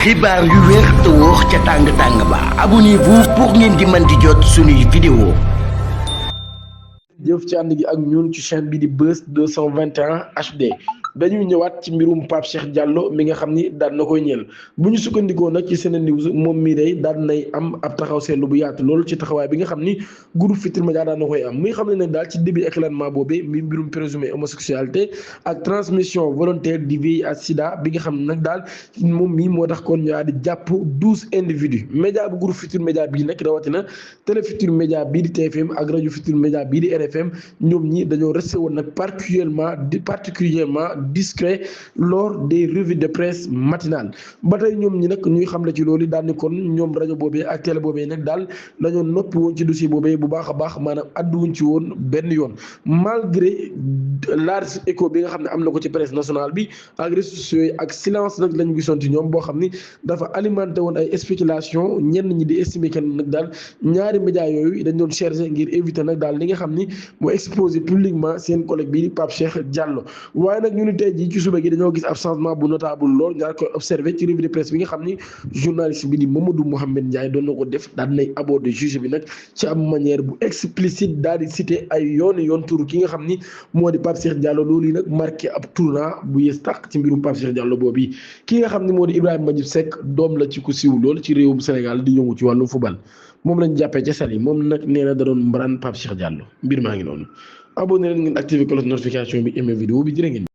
xibaar yu wér te wóor ca tàng tàng ba abonnez-vous pour ngeen di mën di jot suñuy vidéo. jëf ci ànd gi ak ñun ci chaîne bi di Buzz 221 HD dañuy ñëwaat ci mbirum Pape Cheikh Diallo mi nga xam ni daan na koy ñeel bu ñu sukkandikoo nag ci SeneNews moom mii day daan nay am ab taxaw seetlu bu yaatu loolu ci taxawaay bi nga xam ni groupe Futurs Médias daan na koy am muy xam ne nag daal ci début éclatement boobee mi mbirum présumé homosexualité ak transmission volontaire du VIH/Sida bi nga xam ne nag daal moom mii moo tax kon ñu daal di jàpp 12 individus média bu groupe Futurs Médias bii nag rawatina Télé Futurs Médias bii di TFM ak rajo Futurs Médias bii di RFM ñoom ñi dañoo resté woon nag particulièrement discret lors des revues de presse matinales ba tey ñoom ñi nag ñuy xamle ci loolu daal ni kon ñoom rajo boobee ak télé boobee nag daal dañoo noppi woon ci dossier boobee bu baax a baax maanaam adduwuñ ci woon benn yoon malgré large écho bi nga xam ne am na ko ci presse nationale bi ak réseaux sociaux yi ak silence nag lañu gisoon ci ñoom boo xam ni dafa alimenté woon ay spéculation ñenn ñi di estimer que nag daal ñaari médias yooyu dañ doon chercher ngir éviter nag daal li nga xam ni moo exposé publiquement seen collègue bii di Pape Cheikh Diallo waaye nag ñu ni tey jii ci suba gi dañoo gis ab changement bu notable lool ñaar koy observé ci revue de presse bi nga xam ni journaliste bi di Mamadou Mouhamed Ndiaye doon na ko def daal nay aborder juge bi nag ci ab manière bu explicite daal di cité ay yoon turu ki nga xam ni moo di Pape Cheikh Diallo loolu yi nag marqué ab tournant bu yées tàq ci mbirum Pape Cheikh Diallo boobu ki nga xam ni moo di Ibrahima Mbagnick Seck doom la ci ku siiw lool ci réewum Sénégal di yëngu ci wàllu football moom lañ jàppee ca sali moom nag nee na da doon mbaraan Pape Cheikh Diallo mbir maa ngi noonu abonné leen ngeen activé cloche notification bi aimé vidéo bi jërë ngeen